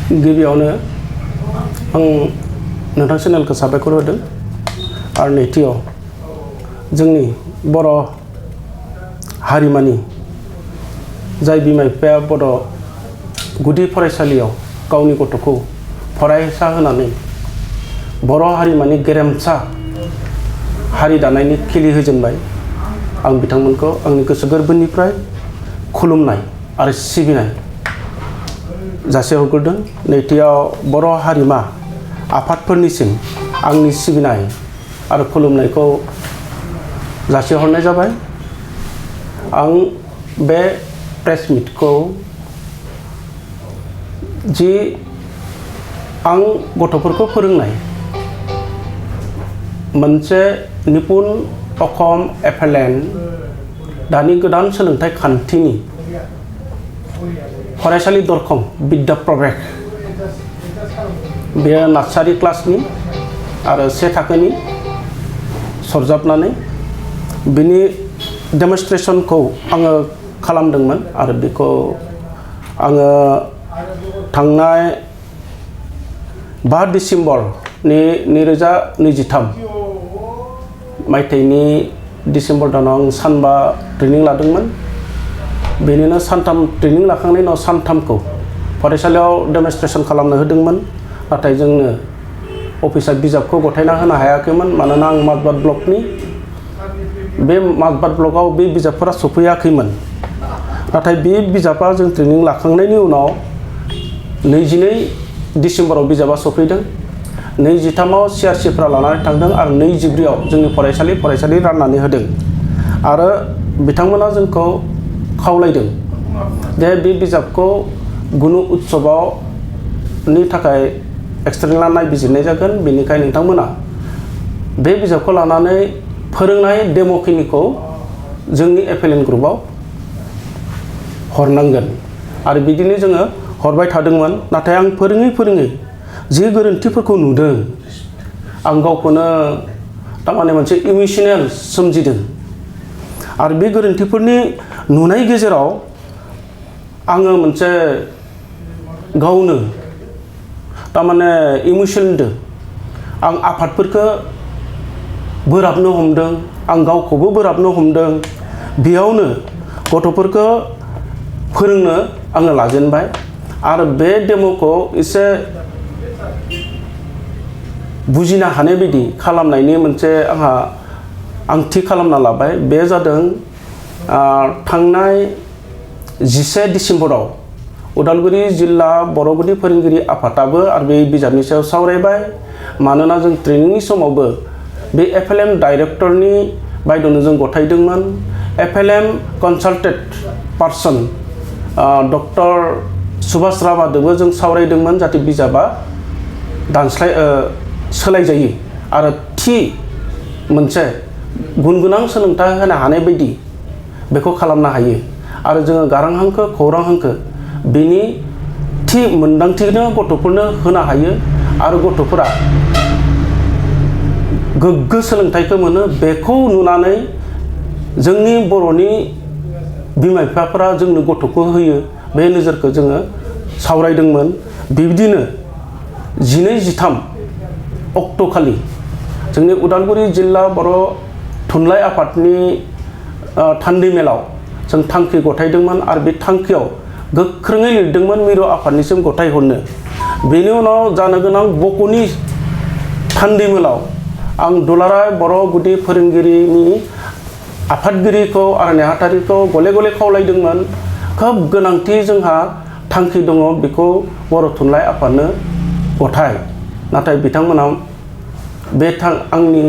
गिबियावनो आं नोंथां चेनेलखौ साबायखर होदों आरो नैथियाव जोंनि बर' हारिमानि जाय बिमा बिफाया बर' गुदि फरायसालियाव गावनि गथ'खौ फरायसा होनानै बर' हारिमानि गेरेमसा हारि दानायनि खिलि होजेनबाय आं बिथांमोनखौ आंनि गोसो गोरबोनिफ्राय खुलुमनाय आरो सिबिनाय जासिहरग्रोदों। नैथियाव बर' हारिमा आफादफोरनिसिम आंनि सिबिनाय आरो खुलुमनायखौ जासिहरनाय जाबाय। आं बे प्रेस मिटखौ जि आं गथ'फोरखौ फोरोंनाय मोनसे निपुन अखम एफएलएन दानि गोदान सोलोंथाइ खान्थिनि फरायसालि दरखं बिद्या प्रवेश बेयो नार्सारि क्लासनि आरो से थाखोनि सरजाबनानै बिनि डेमनस्ट्रेशनखौ आङो खालामदोंमोन आरो बेखौ आङो थांनाय 5 डिसेम्बरनि 2023 मायथाइनि डिसेम्बर दानाव आं सानबा ट्रेनिं लादोंमोन। बेनिनो सानथाम ट्रेनिं लाखांनायनि उनाव सानथामखौ फरायसालियाव डेमनस्ट्रेशन खालामनो होदोंमोन। नाथाय जोंनो अफिसा बिजाबखौ गथायना होनो हायाखैमोन मानोना आं माजबाद ब्लकनि बे माजबाद ब्लकआव बे बिजाबफोरा सफैयाखैमोन। नाथाय बे बिजाबा जों ट्रेनिं लाखांनायनि उनाव 22 डिसेम्बराव बिजाबा सफैदों। 23आव सिआरसिफ्रा लानानै थांदों आरो 24आव जोंनि फरायसालि राननानै होदों आरो बिथांमोना जोंखौ खावलायदों जे बे बिजाबखौ गुनु उत्सवनि थाखाय एक्सटार्नेल नायबिजिरनाय जागोन। बेनिखायनो नोंथांमोना बे बिजाबखौ लानानै फोरोंनाय डेम'खिनिखौ जोंनि एफएलएन ग्रुपआव हरनांगोन आरो बिदिनो जोङो हरबाय थादोंमोन। नाथाय आं फोरोङै जि गोरोन्थिफोरखौ नुदों आं गावखौनो थारमाने मोनसे इमोसनेल सोमजिदों आरो बे गोरोन्थिफोरनि नुनाय गेजेराव आङो मोनसे गावनो थारमाने इमोसनेल आं आफादफोरखौ बोराबनो हमदों, आं गावखौबो बोराबनो हमदों। बेयावनो गथ'फोरखौ फोरोंनो आङो लाजेनबाय आरो बे डेम'खौ एसे बुजिनो हानाय बायदि खालामनायनि मोनसे आंहा आं थि खालामना लाबाय। बे जादों थांनाय 11 डिसेम्बराव उदालगुरि जिल्ला बर' गुदि फोरोंगिरि आफादाबो आरो बे बिजाबनि सायाव सावरायबाय। मानोना जों ट्रेनिंनि समावबो बे एफएलएम डाइरेक्टरनि बायद'नो जों गथायदोंमोन। एफएलएम कनसाल्टेड पार्सन डक्टर सुभाष राभादोबो जों सावरायदोंमोन जाहाथे बिजाबा सोलायजायो आरो थि मोनसे गुन गोनां सोलोंथाइ होनो हानाय बायदि बेखौ खालामनो हायो आरो जोङो गारां हांखो खौरां हांखो बेनि थि मोनदांथिनो गथ'फोरनो होनो हायो आरो गथ'फोरा गोग्गो सोलोंथाइखौ मोनो। बेखौ नुनानै जोंनि बर'नि बिमा बिफाफोरा जोंनो गथ'खौ होयो बे नोजोरखौ जोङो सावरायदोंमोन। बिब्दिनो 12-13 अक्ट'खालि जोंनि उदालगुरि जिल्ला बर' थुनलाइ आफादनि थान्दै मेलाव जों थांखि गथायदोंमोन आरो बे थांखियाव गोख्रोङै लिरदोंमोन मिरु आफादनिसिम गथायहरनो। बेनि उनाव जानो गोनां बक'नि थान्दै मेलाव आं दुलाराय बर' गुदि फोरोंगिरिनि आफादगिरिखौ आरो नेहाथारिखौ गले गले खावलायदोंमोन खोब गोनांथि जोंहा थांखि दङ बेखौ बर' थुनलाइ आफादनो गथाय। नाथाय बिथांमोना बे आंनि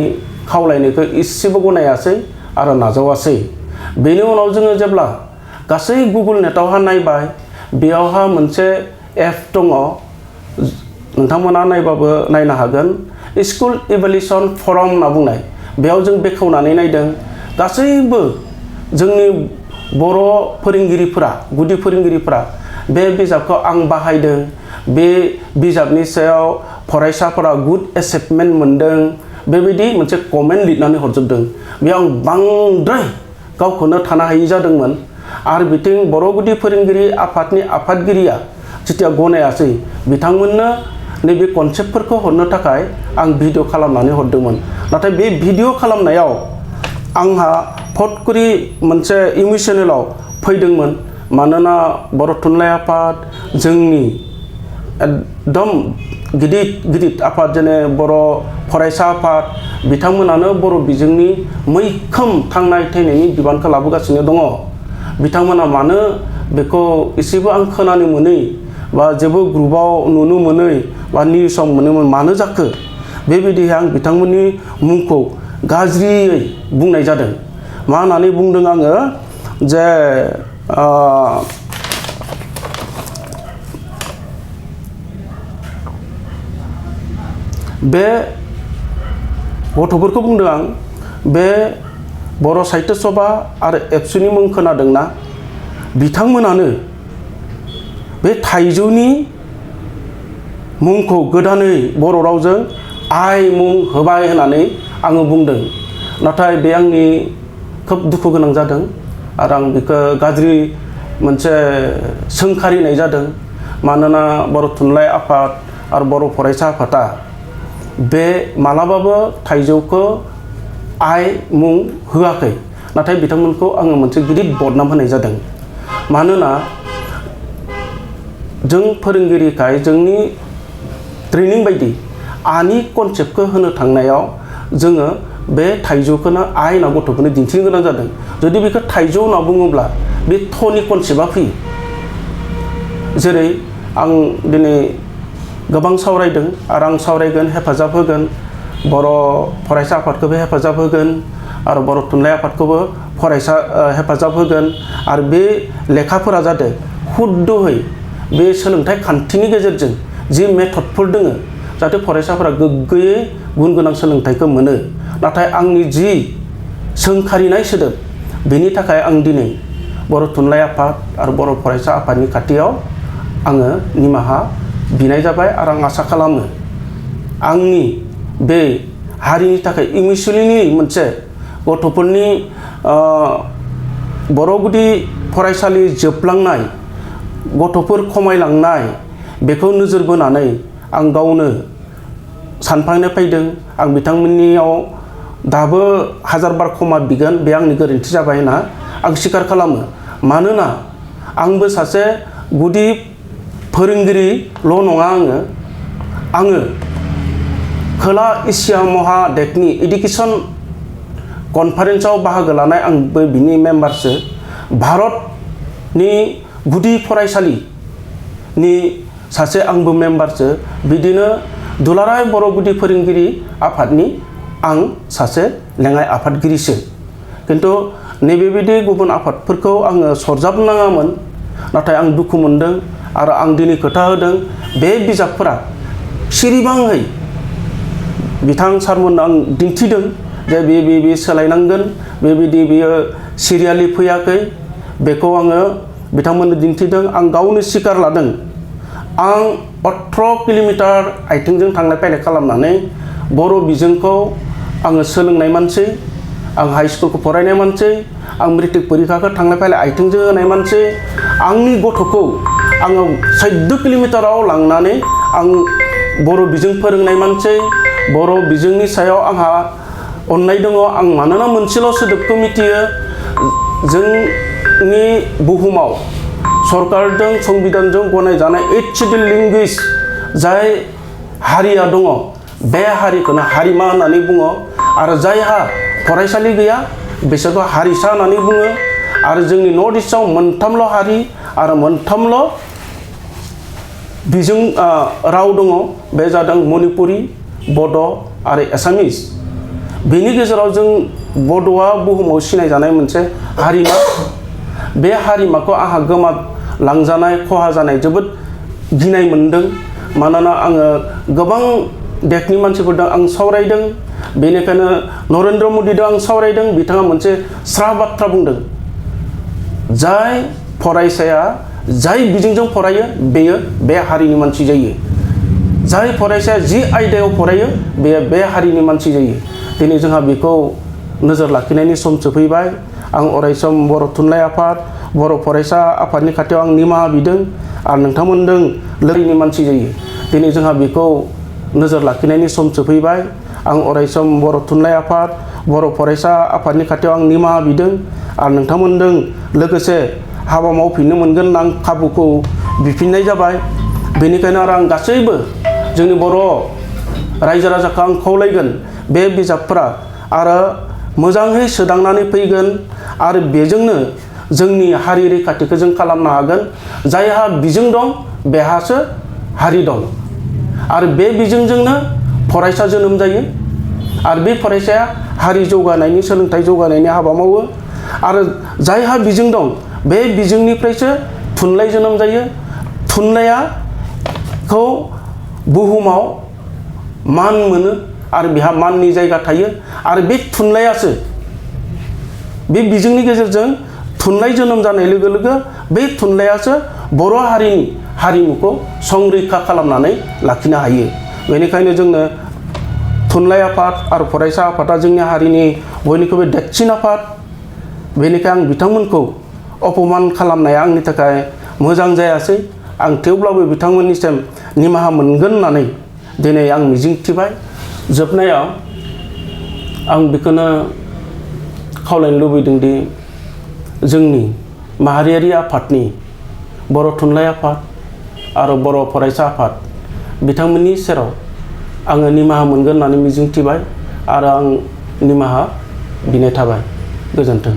खावलायनायखौ इसेबो गनायासै आरो नाजावासै। बेनि उनाव जोङो जेब्ला गासै गुगोल नेटआवहा नायबाय बेयावहा मोनसे एप दङ नोंथांमोना नायबाबो नायनो हागोन स्कुल इभेलुएसन फराम होनना बुंनाय। बेयाव जों बेखेवनानै नायदों गासैबो जोंनि बर' फोरोंगिरिफोरा गुदि फोरोंगिरिफोरा बे बिजाबखौ आं बाहायदों, बे बिजाबनि सायाव फरायसाफोरा गुड एसेभमेन्ट मोनदों बेबायदि मोनसे कमेन्ट लिरनानै हरजोबदों। बेयाव आं बांद्राय गावखौनो थानो हायि जादोंमोन आरो बिथिं बर' गुदि फोरोंगिरि आफादनि आफादगिरिया जेथिया गनायासै बिथांमोननो नैबे कनसेप्टफोरखौ हरनो थाखाय आं भिडिअ खालामनानै हरदोंमोन। नाथाय बे भिडिअ खालामनायाव आंहा फटकरि मोनसे इमोसनेलाव फैदोंमोन। मानोना बर' थुनलाइ आफाद जोंनि एकदम गिदिर आफाद जेने बर' फरायसा आफाद बिथांमोनानो बर' बिजोंनि मैखोम थांनाय थैनायनि बिबानखौ लाबोगासिनो दङ। बिथांमोना मानो बेखौ एसेबो आं खोनानो मोनै बा जेबो ग्रुपाव नुनो मोनै बा निउसाव मोनोमोन मानो जाखो बेबायदि आं बिथांमोननि मुंखौ गाज्रियै बुंनाय जादों। मा होननानै बुंदों आङो जे बे गथ'फोरखौ बुंदों आं बे बर' साहित्य सभा आरो एबसुनि मुं खोनादोंना बिथांमोनानो बे थाइजौनि मुंखौ गोदानै बर' रावजों आइ मुं होबाय होननानै आङो बुंदों। नाथाय बे आंनि खोब दुखु गोनां जादों आरो आं बेखौ गाज्रि मोनसे सोंखारिनाय जादों। मानोना बर' थुनलाइ आफाद आरो बर' फरायसा आफादा बे मालाबाबो थाइजौखौ आइ मुं होआखै। नाथाय बिथांमोनखौ आङो मोनसे गिदिर बदनाम होनाय जादों। मानोना जों फोरोंगिरिखाय जोंनि ट्रेनिं बायदि आनि कनसेप्टखौ होनो थांनायाव जोङो बे थाइजौखौनो आइ होनना गथ'फोरनो दिन्थिनो गोनां जादों। जुदि बेखौ थाइजौ होनना बुङोब्ला बे थनि कनसेप्टआ फैयो। जेरै आं दिनै गोबां सावरायदों आरो आं सावरायगोन हेफाजाब होगोन बर' फरायसा आफादखौबो हेफाजाब होगोन आरो बर' थुनलाइ आफादखौबो हेफाजाब होगोन। आरो बे लेखाफोरा जादों हुद्दुहै बे सोलोंथाइ खान्थिनि गेजेरजों जि मेथडफोर दोङो जाहाथे फरायसाफोरा गोग्गोयै गुन गोनां सोलोंथाइखौ मोनो। नाथाय आंनि जि सोंखारिनाय सोदोब बेनि थाखाय आं दिनै बर' थुनलाइ आफाद आरो बर' फरायसा आफादनि खाथियाव आङो निमाहा बिनाय जाबाय। आरो आं आसा खालामो आंनि बे हारिनि थाखाय इमोसनेलि मोनसे गथ'फोरनि बर' गुदि फरायसालि जोबलांनाय गथ'फोर खमायलांनाय बेखौ नोजोर बोनानै आं गावनो सानखांनाय फैदों। आं बिथांमोननियाव दाबो हाजारबार क्षमा बिगोन बे आंनि गोरोन्थि जाबाय होनना आं स्वीकार खालामो। मानोना आंबो सासे गुदि फोरोंगिरिल' नङा। आङो खोला एसिया महादेशनि एडुकेसन कनफारेन्सआव बाहागो लानाय आंबो बिनि मेम्बारसो। भारतनि गुदि फरायसालिनि सासे आंबो मेम्बारसो। बिदिनो दुलाराय बर' गुदि फोरोंगिरि आफादनि आं सासे लेङाइ आफादगिरिसो। खिन्थु नैबेबायदि गुबुन आफादफोरखौ आङो सरजाबनाङामोन। नाथाय आं दुखु मोनदों आरो आं दिनै खोथा होदों बे बिजाबफोरा सिरिबाङै बिथां सारमोननो आं दिन्थिदों जे बे सोलायनांगोन बेबायदि बेयो सिरियालि फैयाखै बेखौ आङो बिथांमोननो दिन्थिदों। आं गावनो स्वीकार लादों। आं 18 किल'मिटार आथिंजों थांलाय फैलाय खालामनानै बर' बिजोंखौ आङो सोलोंनाय मानसि। आं हाइ स्कुलखौ फरायनाय मानसि। आं मेट्रिक परिखाखौ थांलाय फैलाय आथिंजों होनाय मानसि। आंनि गथ'खौ आङो 14 किल'मिटाराव लांनानै आं बर' बिजों फोरोंनाय मानसि। बर' बिजोंनि सायाव आंहा अननाय दङ। आं मानोना मोनसेल' सोदोबखौ मिथियो जोंनि बुहुमाव सरकारजों संबिधानजों गनायजानाय 8 शिड्युल लेंगुवेज जाय हारिया दङ बे हारिखौनो हारिमा होननानै बुङो। आरो जायहा फरायसालि गैया बिसोरखौ हारिसा होननानै बुङो। आरो जोंनि नर्थ इस्टआव मोनथामल' हारि आरो मोनथामल' बिजों राव दङ। बे जादों मणिपुरि, बड' आरो एसामिस। बेनि गेजेराव जों बड'आ बुहुमाव सिनायजानाय मोनसे हारिमा। बे हारिमाखौ आंहा गोमालांजानाय खहा जानाय जोबोद गिनाय मोनदों। मानोना आङो गोबां देशनि मानसिफोरजों आं सावरायदों। बेनिखायनो नरेन्द्र मदिजों आं सावरायदों। बिथाङा मोनसे स्रा बाथ्रा बुंदों जाय फरायसाया जाय बिजोंजों फरायो बेयो बे हारिनि मानसि जायो। जाय फरायसाया जि आयदायाव फरायो बेयो बे हारिनि मानसि जायो। दिनै जोंहा बेखौ नोजोर लाखिनायनि सम सफैबाय। आं अरायसम बर' थुनलाइ आफाद बर' फरायसा आफादनि खाथियाव आं निमाहा बिदों आरो नोंथांमोनजों लोगोनि मानसि जायो। दिनै जोंहा बेखौ नोजोर लाखिनायनि सम सफैबाय। आं अरायसम बर' थुनलाइ आफाद, बर' फरायसा आफादनि खाथियाव आं निमाहा बिदों आरो नोंथांमोनजों लोगोसे हाबा मावफिननो मोनगोन आं खाबुखौ बिफिननाय जाबाय। बेनिखायनो आरो आं गासैबो जोंनि बर' रायजो राजाखौ आं खावलायगोन, बे बिजाबफोरा आरो मोजाङै सोदांनानै फैगोन आरो बेजोंनो जोंनि हारि रैखाथिखौ जों खालामनो हागोन। जायहा बिजों दं बेहासो हारि दं आरो बे बिजोंजोंनो फरायसा जोनोम जायो आरो बे फरायसाया हारि जौगानायनि, सोलोंथाइ जौगानायनि हाबा मावो आरो जायहा बिजों दं बे बिजोंनिफ्रायसो थुनलाइ जोनोम जायो। थुनलाइखौ बुहुमाव मान मोनो आरो बेहा माननि जायगा थायो आरो बे थुनलाइयासो, बे बिजोंनि गेजेरजों थुनलाइ जोनोम जानाय लोगो लोगो बे थुनलाइयासो बर' हारिनि हारिमुखौ संरैखा खालामनानै लाखिनो हायो। बेनिखायनो जोंनो थुनलाइ आफाद आरो फरायसा आफादा जोंनि हारिनि बयनिख्रुइबो देरसिन आफाद। बेनिखायनो आं बिथांमोनखौ अपमान खालामनाया आंनि थाखाय मोजां जायासै। आं थेवब्लाबो बिथांमोननिसिम निमाहा मोनगोन होननानै दिनै आं मिजिंथिबाय। जोबनायाव आं बेखौनो खावलायनो लुबैदों दि जोंनि माहारियारि आफादनि बर' थुनलाइ आफाद आरो बर' फरायसा आफाद बिथांमोननि सेराव आङो निमाहा मोनगोन होननानै मिजिंथिबाय आरो आं निमाहा बिनाय थाबाय। गोजोन्थों।